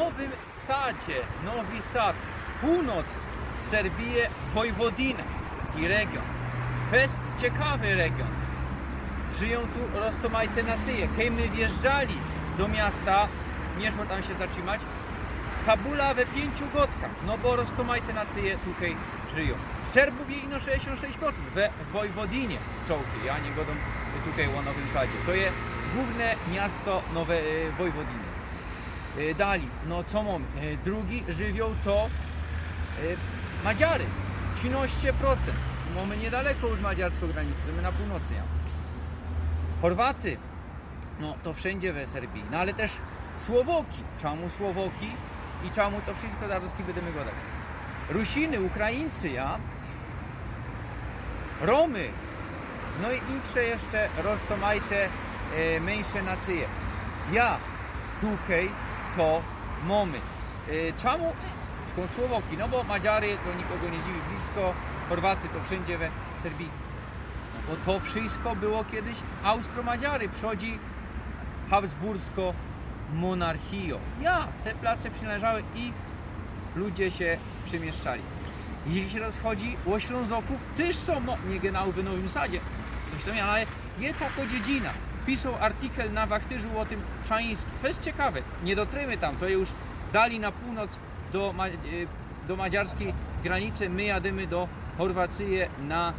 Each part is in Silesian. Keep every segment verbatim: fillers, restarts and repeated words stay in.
Nowym Sadzie, Nowy Sad, pōłnoc Serbije, Wojwodina, taki region. Fest ciekawy region. Żyjōm tu roztōmajte nacyje. Kej my wjeżdżali do miasta, niy szło tam sie zatrzimać, ta bula we piyńciu godkach, no bo roztōmajte nacyje tukej żyjōm. Serbōw je ino sześćdziesiōnt sześć procent we Wojwodinie cołkij. Ja niy godōm tukej ô Nowym Sadzie. To je głōwne miasto Nowe, e, Wojwodiny. E, dali, no co mōmy? E, drugi żywioł to, e, Madziary. Trzinŏście procent. Mōmy niydaleko już madziarsko granice, my na pōłnocy, ja. Chorwaty, no to wszyndzie we Serbii. No ale tyż Słowoki. Czymu Słowoki i czymu to wszysko zarŏz bydymy godać? Rusiny, Ukraińcy, ja. Romy. No i insze jeszcze roztōmajte, e, myńsze nacyje. Ja tukej to mōmy. E, czymu? Skōnd Słowoki? No bo Madziary to nikogo niy dziwi, blisko, Chorwaty to wszyndzie we Serbii. No bo to wszysko było kejś Austro-Madziary, przodzi Habsbursko monarchijōm. Ja, te place przinŏleżały i ludzie sie przymiyszczali. Jeźli sie rozchodzi ô Ślōnzokōw, tyż sōm, no, niy genau we Nowym Sadzie, coś tam, ale je tako dziedzina. Pisoł artikel na Wachtyrzu ô tym Czaiński. Fest ciekawe, niy dotrymy tam, to je już dali na pōłnoc do Ma-, e, do madziarskij granice, my jadymy do Chorwacyje na,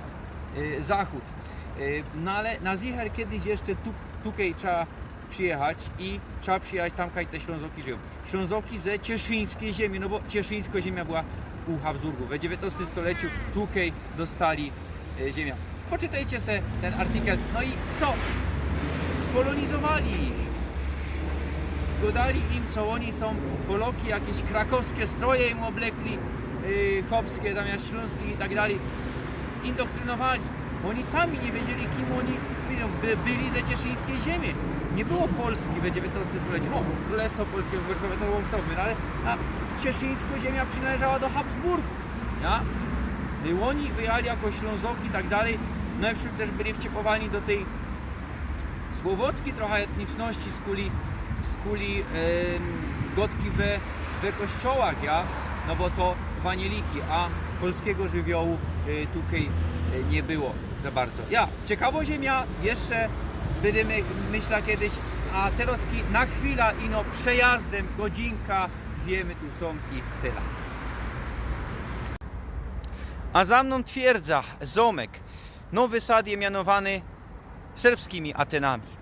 e, zachōd. E, no ale na zicher kejś jeszcze tu, tukej trzeba przijechać i trzeba przijechać tam, kaj te Ślōnzoki żyjōm. Ślōnzoki ze Cieszyńskij Ziymie, no bo Cieszyńsko Ziymia była u Habsburgōw. We dziewiyntnŏstym stoleciu tukej dostali, e, ziymia. Poczytejcie se tyn artikel. No i co? Spolōnizowali ich. Godali im, co ôni sōm Poloki, jakeś krakowske stroje im ôblekli, e, chopske zamiast ślōnskich i tak dalij. Indoktrynowali. Ôni sami niy wiedzieli, kim ôni by-, byli ze Cieszyńskij Ziymie. Niy było Polski we dziewiyntnŏstym stoleciu. No, Krōlestwo Polske we Warszawie to było ôstobne, no ale ta Cieszyńsko Ziymia przinŏleżała do Habsburgōw. Ja? I ôni wyjechali jako Ślōnzoki i tak dalij. No i wśrōd tyż byli wciepowani do tyj słowockij trocha etniczności, skuli, skuli, em, godki we, we kościołach, ja? No bo to wanieliki, a polskigo żywiołu, e, tukej, e, niy było za bardzo. Ja, ciekawo ziymia, jeszcze bydymy, myśla, kejś, a terŏzki na chwila ino przejazdym, godzinka, dwie my tu sōm i tela. A za mnōm twierdza, zōmek. Nowy Sad je mianowany serbskimi Atenami.